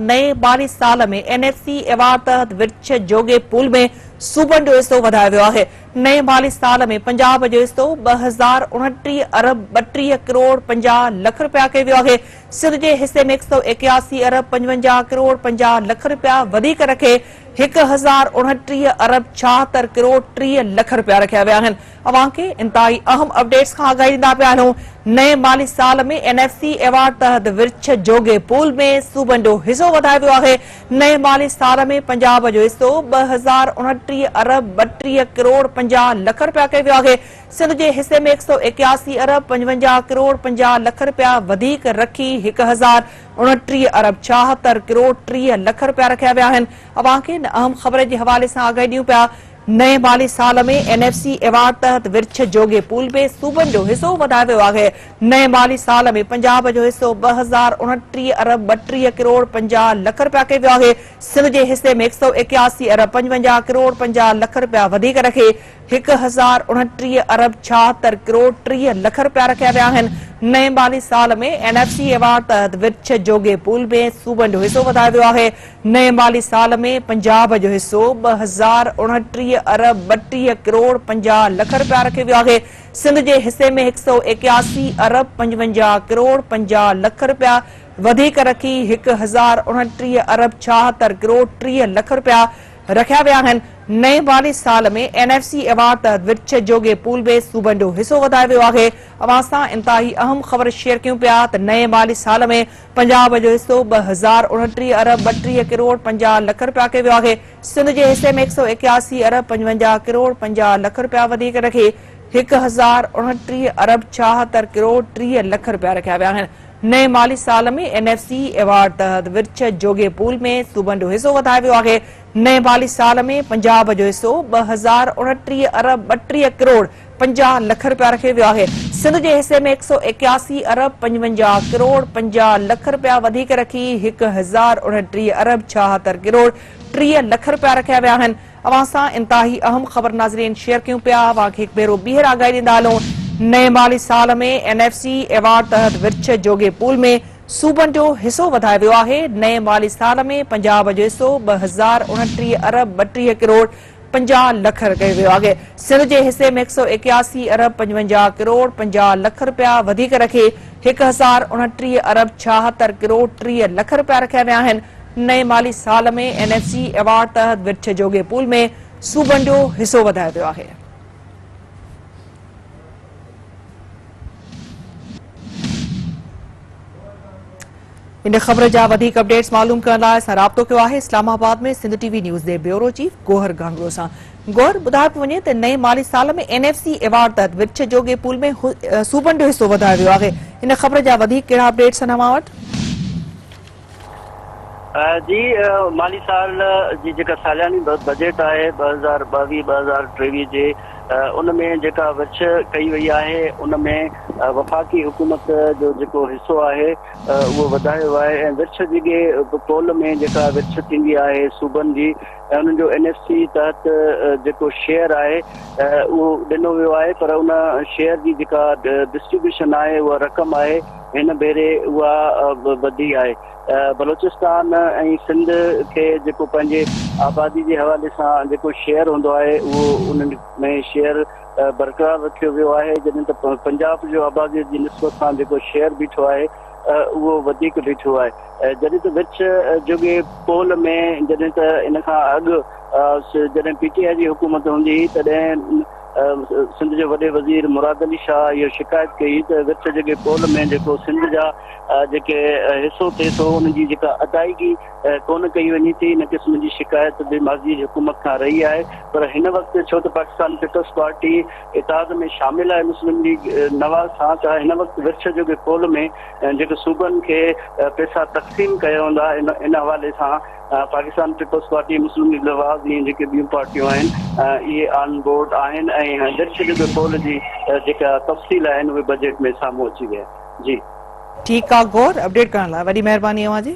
نئين مالي سال ۾ اين ايف سي ايوارڊ تحت ورڇ جوڳي پول ۾ صوبن جو حصو وڌايو ويو آهي. نئين مالي سال ۾ پنجاب جو حصو 2029 ارب 32 ڪروڙ 50 لک رپيا ڪيو ويو آهي. سنڌ جي حصي ۾ 181 ارب 55 ڪروڙ 50 لک رپيا وڌيڪ رکي 1029 ارب 76 ڪروڙ 30 لک رپيا رکيا ويا آهن. اوهان کي انتهائي اهم اپڊيٽس کان آگاهي ڏيندا پيا هلون. نئين مالي سال ۾ اين ايف سي ايوارڊ تحت ورڇ جوڳي پول ۾ صوبن جو حصو وڌايو ويو آهي. نئين مالي سال ۾ پنجاب جو حصو 2029 ارب 32 ڪروڙ 50 لک رپيا ڪيو ويو آهي. سنڌ جي حصي ۾ 181 ارب 55 ڪروڙ 50 لک رپيا وڌيڪ رکي 1029 ارب 76 ڪروڙ 30 لک رپيا رکيا ويا آهن. اوهان کي ان اهم خبر جي حوالي سان آگاهي ڏيون پيا. نئين مالي سال ۾ اين ايف سي ايوارڊ تحت ورڇ جوڳي پول ۾ صوبن جو حصو وڌايو ويو آهي. نئين مالي سال ۾ پنجاب جو حصو 2029 ارب 32 ڪروڙ 50 لک رپيا ڪيو ويو آهي. سنڌ جي حصي ۾ 181 ارب 55 ڪروڙ 50 لک رپيا وڌيڪ رکي 1029 ارب 76 ڪروڙ 30 لک رپيا رکيا ويا آهن. نئين مالي سال ۾ اين ايف سي ايوارڊ تحت ورڇ جوڳي پول ۾ صوبن جو حصو وڌايو ويو آهي. نئين مالي سال ۾ پنجاب جو حصو 2029 ارب 32 ڪروڙ 50 لک رپيا رکيو ويو آهي. سنڌ جي حصي ۾ 181 ارب 55 ڪروڙ 50 لک رپيا وڌيڪ رکي 1029 ارب 76 ڪروڙ 30 لک رپيا رکيا ويا آهن. نئين مالي سال ۾ اين ايف سي ايوارڊ تحت ورڇ جوڳي پول ۾ صوبن جو حصو وڌايو ويو آهي. اوهان سان انتهائي اهم خبر شيئر ڪيون پيا ته نئين مالي سال ۾ پنجاب جو حصو 2029 ارب 32 ڪروڙ 50 لک رپيا ڪيو ويو آهي. سنڌ جي حصي ۾ 181 ارب 55 ڪروڙ 50 لک رپيا وڌيڪ رکي 1029 ارب 76 ڪروڙ 30 لک رپيا رکيا ويا آهن. نئين مالي سال ۾ اين ايف سي ايوارڊ تحت ورڇ جوڳي پول ۾ صوبن جو حصو وڌايو ويو آهي. نئين مالي سال ۾ پنجاب جو حصو 2029 ارب 32 ڪروڙ 50 لک رپيا رکيو ويو آهي. سنڌ جي حصي ۾ 181 ارب 55 ڪروڙ 50 لک رپيا وڌيڪ رکي 1029 ارب 76 ڪروڙ 30 لک رپيا رکيا ويا آهن. اوهان سان انتهائي اهم خبر ناظرين شيئر ڪيون پيا. اوهان کي هڪ ڀيرو ٻيهر آگاهي ڏيندا هلون. نئين مالي سال ۾ اين ايف سي ايوارڊ تحت ورڇ جوڳي پول ۾ صوبن جو حصو وڌايو ويو آهي. نئين مالي سال ۾ پنجاب جو حصو 2029 ارب 32 ڪروڙ 50 لک ڪيو ويو آهي. سنڌ جي حصي ۾ 181 ارب 55 ڪروڙ 50 لک رپيا وڌيڪ رکي 1029 ارب 76 ڪروڙ 30 لک رپيا رکيا ويا آهن. نئين مالي سال ۾ اين ايف سي ايوارڊ تحت ورڇ جوڳي پول ۾ صوبن جو حصو وڌايو ويو آهي. ان خبر جا وڌيڪ اپڊيٽس معلوم ڪرڻ لاء اسان رابطو ڪيو آهي Islamabad ۾ Sindh T V news جي بيورو چيف گوهر گهانگهرو سان. گوهر، ٻڌايو پيو وڃي ته نئين مالي سال ۾ اين ايف سي ايوارڊ تحت ورڇ جوڳي پول ۾ صوبن جو حصو وڌايو ويو آهي، ان خبر جا وڌيڪ ڪهڙا اپڊيٽس آهن اوهان وٽ؟ جي مالي سال جي جيڪا سالياني بجيٽ آهي 2022 2023 جي ان ۾ جيڪا ورڇ ڪئي وئي آهي ان ۾ وفاقي حڪومت جو جيڪو حصو آهي اهو وڌايو ويو آهي ۽ ورڇ جيڪي پول ۾ جيڪا ورڇ ٿيندي آهي صوبن جي ۽ انهن جو اين ايف سي تحت جيڪو شيئر آهي اهو ڏنو ويو آهي پر ان شيئر جي جيڪا ڊسٽريبيوشن آهي اها رقم آهي هن ڀيري اها وڌي آهي. بلوچستان ۽ سنڌ کي جيڪو پنهنجي آبادي جي حوالي سان جيڪو شيئر هوندو آهي اهو انهن ۾ شيئر برقرار رکيو ويو آهي جڏهن ته پنجاب جو آبادي جي نسبت سان جيڪو شيئر بيٺو آهي اهو وڌيڪ بيٺو آهي جڏهن ته ورڇ جوڳي پول ۾ جڏهن ته ان کان اڳ جڏهن پي ٽي آء جي حڪومت هوندي هئي تڏهن سنڌ جي وڏي وزير مراد علي شاهه اهو شڪايت ڪئي ته ورڇ جيڪي پول ۾ جيڪو سنڌ جا جيڪي حصو ٿئي ٿو ان جي جيڪا ادائيگي ڪونه ڪئي وڃي ٿي ان قسم جي شڪايت به ماضي جي حڪومت کان رهي آهي پر هن وقت ڇو ته پاڪستان پيپلز پارٽي اتحاد ۾ شامل آهي مسلم ليگ نواز سان ته هن وقت ورڇ جوڳي پول ۾ جيڪي صوبن کي پئسا تقسيم ڪيا ويندا ان حوالي سان Pakistan Peoples Party, Muslim League Nawaz ۽ جيڪي ٻيون پارٽيون آهن اهي آن بورڊ آهن ۽ ورڇ جوڳي پول جي جيڪا تفصيل آهن اهي بجيٽ ۾ سامهون اچي ويا جي. ٺيڪ آ گور اپڊيٽ ڪرڻ لاء وڏي مهرباني اوهان جي.